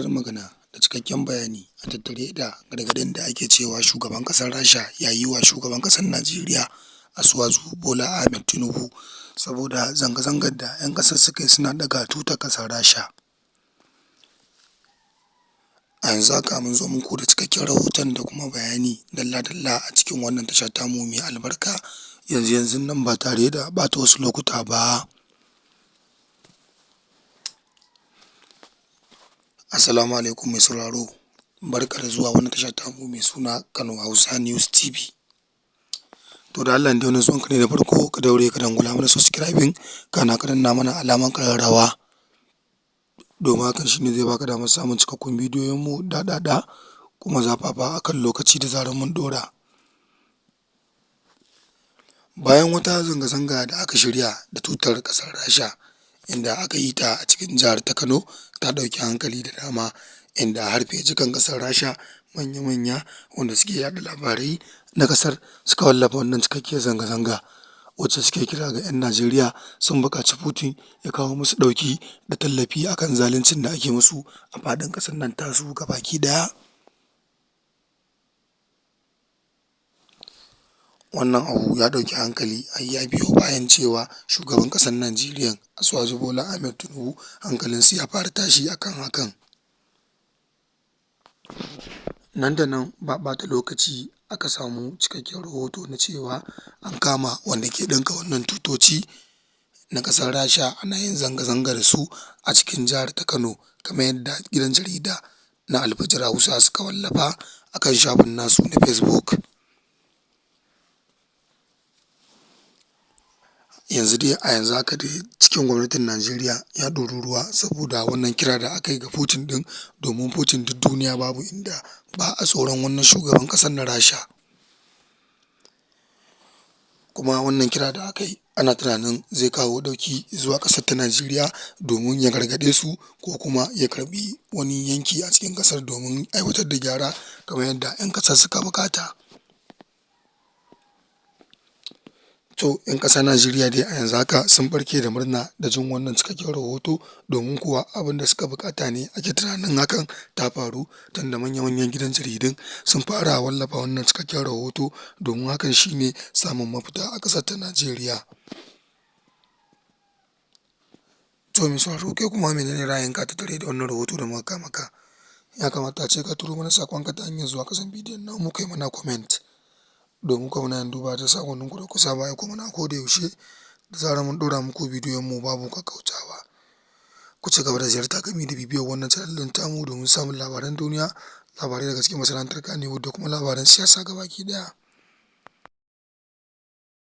Gaskiyar magana da cikakken bayani a tattare da gargaɗin da ake cewa shugaban ƙasar Rasha ya yi wa shugaban ƙasar Najeriya Asiwaju Bola Ahmed Tinubu saboda zanga-zangar da 'yan ƙasar suka yi suna ɗaga tutar ƙasar Rasha. A yanzu haka mun zo muku da cikakken rahoton da kuma bayani dalla-dalla a cikin wannan tasha tamu mai albarka yanzu yanzun nan ba tare da ɓata wasu lokuta ba. Assalamu alaikum mai sauraro, barka da zuwa wannan tasha tamu mai suna Kano Hausa News TV. To da Allah in dai wannan zuwanka ne na farko, ka daure ka dangwala mana subscribing, kana ka danna mana alamar ƙararrawa, domin hakan shi ne zai baka damar samun cikakkun bidiyoyin mu daɗaɗa kuma zafafa akan lokaci da zarar mun ɗora. Bayan wata zanga-zanga da aka shirya da tutar ƙasar Rasha, inda aka yi ta a cikin jihar ta Kano, ta ɗauki hankali da dama, inda har fejikan ƙasar Rasha manya-manya wanda suke yaɗa labarai na ƙasar suka wallafa wannan cikakkiyar zanga-zanga, wacce suke kira ga 'yan Najeriya sun buƙaci Putin ya kawo musu ɗauki da tallafi akan zaluncin da ake musu a faɗin ƙasar nan tasu gabaki ɗaya. Wannan abu ya ɗauki hankali har ya biyo bayan cewa shugaban ƙasar Najeriya Asiwaju Bola Ahmed Tinubu hankalinsu ya fara tashi akan hakan. Nan da nan ba ɓata lokaci aka samu cikakken rahoto na cewa an kama wanda ke ɗinka wannan tutoci na ƙasar Rasha ana yin zanga-zanga da su a cikin jihar ta Kano, kamar yadda gidan jarida na Alfijir Hausa suka wallafa a kan shafin nasu na Facebook. Yanzu dai a yanzu haka dai cikin gwamnatin Najeriya ya ɗori ruwa saboda wannan kira da aka yi ga Putin ɗin, domin Putin duk duniya babu inda ba a tsoron wannan shugaban ƙasar na Rasha. Kuma wannan kira da aka yi ana tunanin zai kawo ɗauki zuwa ƙasar ta Najeriya domin ya gargaɗe su ko kuma ya karɓi wani yanki a cikin ƙasar domin aiwatar da gyara kamar yadda 'yan ƙasar suka buƙata. To 'yan ƙasar Najeriya dai a yanzu haka sun ɓarke da murna da jin wannan cikakken rahoto, domin kuwa abin da suka buƙata ne ake tunanin hakan ta faru, tunda manya-manyan gidan jaridun sun fara wallafa wannan cikakken rahoto, domin hakan shi ne samun mafita a ƙasar ta Najeriya. To mai sauraro, kai kuma mene ne ra'ayinka tattare da wannan rahoto da muka kawo maka? Ya kamata ace ka turo mana saƙonka ta hanyar zuwa ƙasan bidiyon namu kai mana comment. Domin kuwa muna yin duba da saƙonninku da kuka saba aiko mana a koda yaushe da zarar mun ɗora muku bidiyon mu babu ƙaƙƙautawa. Ku ci gaba da ziyarta gami da bibiyar wannan channel ɗin tamu domin samun labaran duniya, labarai daga cikin masana'antar Kannywood da kuma labaran siyasa gabaki ɗaya.